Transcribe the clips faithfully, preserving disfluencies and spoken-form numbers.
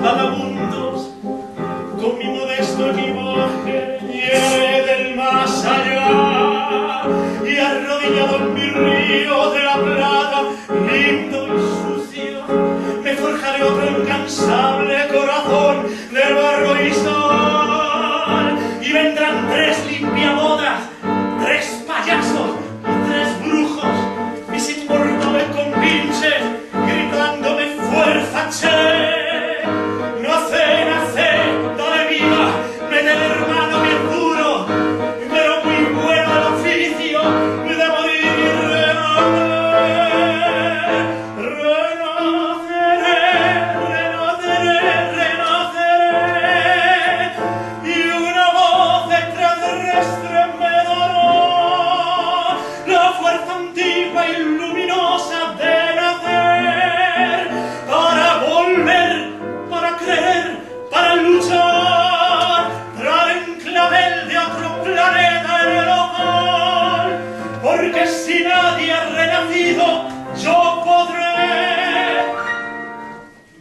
Vagabundos, con mi modesto equipaje llegué del más allá, y arrodillado en mis ríos de la plata, lindo y sucio, me forjaré otro incansable corazón de barro y sal, y vendrán tres limpiabotas, tres payasos y tres brujos, mis inmortales compinches, gritándome: "Fuerza, che! Nacé, nacé, dale vida, mete el hermano que es duro, pero muy bueno el oficio de morir y renacer. Renaceré, renaceré, renaceré". Y una voz extraterrestre me dará la fuerza antigua y luminosa de nacer, para volver, para creer, para luchar, traer un clavel de otro planeta en el ojal, porque si nadie ha renacido, yo podré.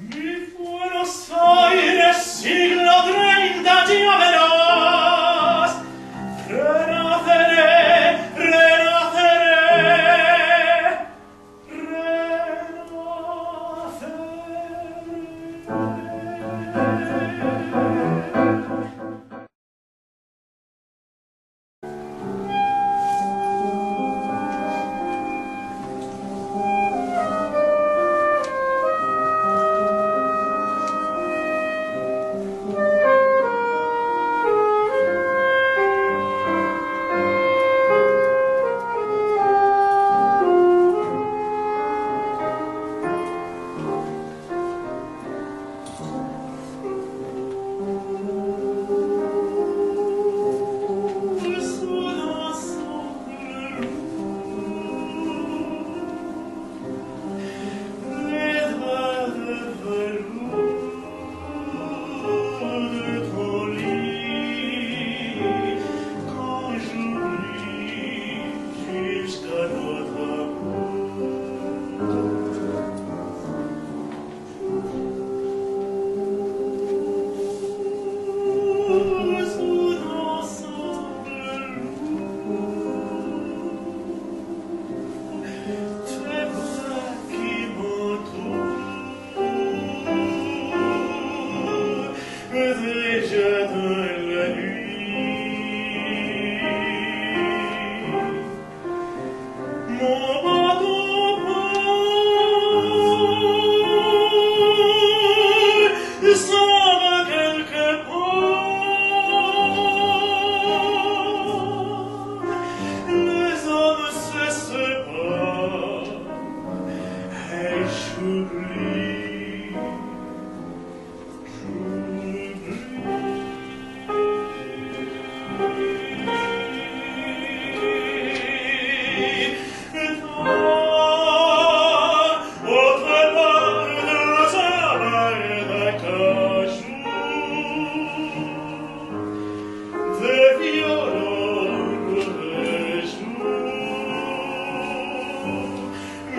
Mi Buenos Aires, siglo treinta, ya verás. Renaceré, renaceré, renaceré.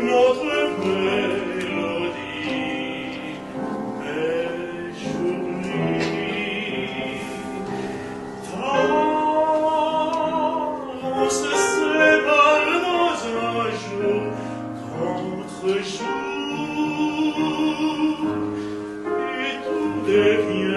Notre mélodie est jolie. Tard on se sépare dans un jour contre jour, et tout devient